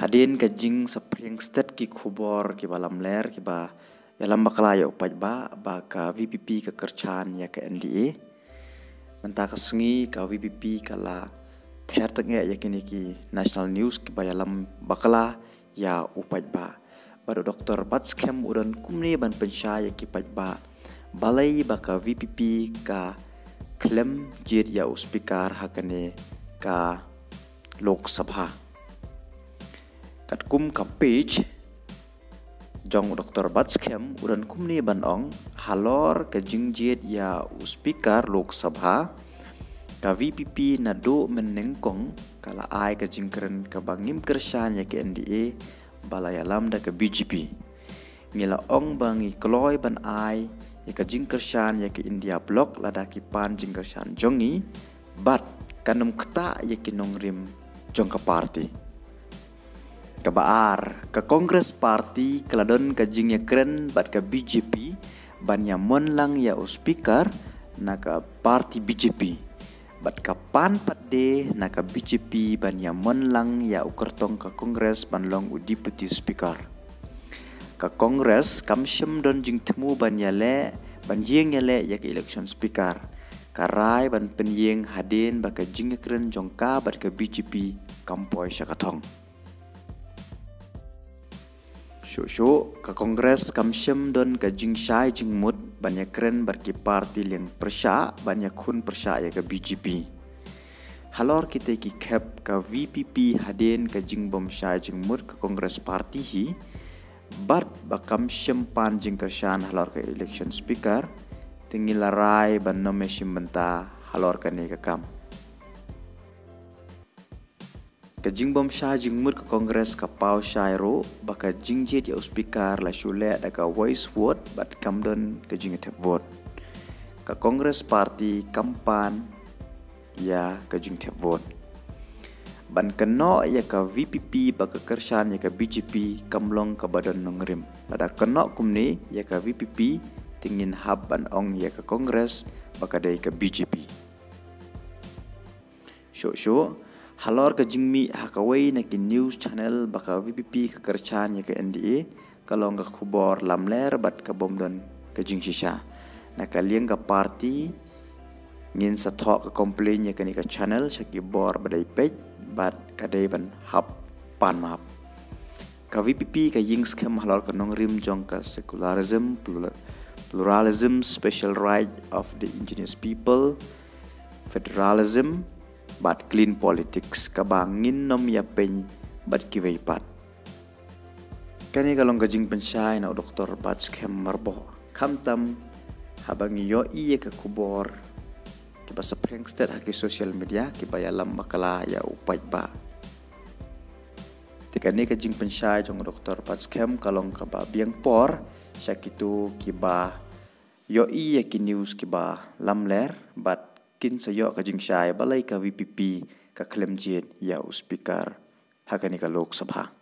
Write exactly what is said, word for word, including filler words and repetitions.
Hadien ka jingsaphriang stet ki khubor kiba lamler kiba ïalam bakla ïa u paidbah ba ka VPP ka kyrshan ïa ka NDA. Mynta ka sngi ka VPP ka la ther tang ïa kine ki national news kiba ïalam bakla ïa u paidbah. Bad u Doctor Batskhem u don kumne ban pynshai ïa ki paidbah balei ba ka VPP ka khlem jied ïa u speaker ha kane ka Lok Sabha. Katkum ka page jong u Doctor Batskhem u don kumne ban ong, halor ka jingjied ïa u speaker Lok Sabha, ka VPP naduh mynnyngkong ka la ai ka jingkren kaba ngim kyrshan ïa ka NDA ba la ïalam da ka BJP. Ngi la ong ba ngi kloi ban ai ïa ka jingkyrshan ïa ka India Bloc lada ki pan jingkyrshan jong ngi, bad kan ym ktah ïa ki nongrim jong ka party. Kaba ar, ka Congress Party ka la don ka jingïakren bad ka BJP ban ïamon lang ïa u speaker na ka party BJP. Bad ka pan pat de na ka BJP ban ïamon lang ïa u kyrtong ka Congress ban long u deputy speaker. Ka Congress kam shym don jingthmu ban ïaleh, ban ïeng ïaleh ïa ka election speaker. Ka rai ban pynïeng hadien ba ka jingïakren jong ka bad ka BJP kam poi sha ka thong. Shuh shuh, ka Congress kam shym don ka jingshai jingmut ban ïakren bad ki party liang pyrshah ban ïakhun pyrshah ïa ka BJP. Halor kita ki khep ka VPP hadien ka jingbym shai jingmut ka Congress Party hi, bad ba kam shym pan jingkyrshan halor ka election speaker, te ngi la rai ban nym ïashim bynta halor kane ka kam. Ka jingbym shai jingmut ka Congress ka paw shai ruh ba ka jingjied ïa u speaker la shu leh da ka voice vote bad kam don ka jingthep vote. Ka Congress Party kam pan ïa ka jingthep vote. Ban kynnoh ïa ka VPP ba ka kyrshan ïa ka BJP kam long kaba don nongrim. Lada kynnoh kumne ïa ka VPP, te ngin hap ban ong ïa ka Congress ba ka dei ka BJP. Shuh shuh, halor ka jingmih ha kawei na ki news channel ba ka VPP ka kyrshan ïa ka NDA, ka long ka khubor lamler bad ka bym don ka jingshisha. Na ka liang ka party ngin sa thoh ka complain ïa kane ka channel sha ki bor ba dei peit bad ka dei ban hap pan map. Ka VPP ka ïeng skhem halor ka nongrim jong ka secularism, plura-, pluralism, special right of the indigenous people, federalism bad clean politics, kaba ngin nym ïapyn bad kiwei pat. Kane ka long ka jingpynshai na u Doctor Batskhem Myrboh. Khamtam haba ngi ïohi ïa ka khubor kiba saphriang stet ha ki social media kiba ïalam bakla ïa u paidbah. Te kane ka jingpynshai jong u Doctor Batskhem ka long kaba biang por sha kito kiba ïohi ïa ki news kiba lamler bad kin sa ïoh ka jingshai balei ka VPP ka khlem jied ïa u speaker ha kane ka Lok Sabha.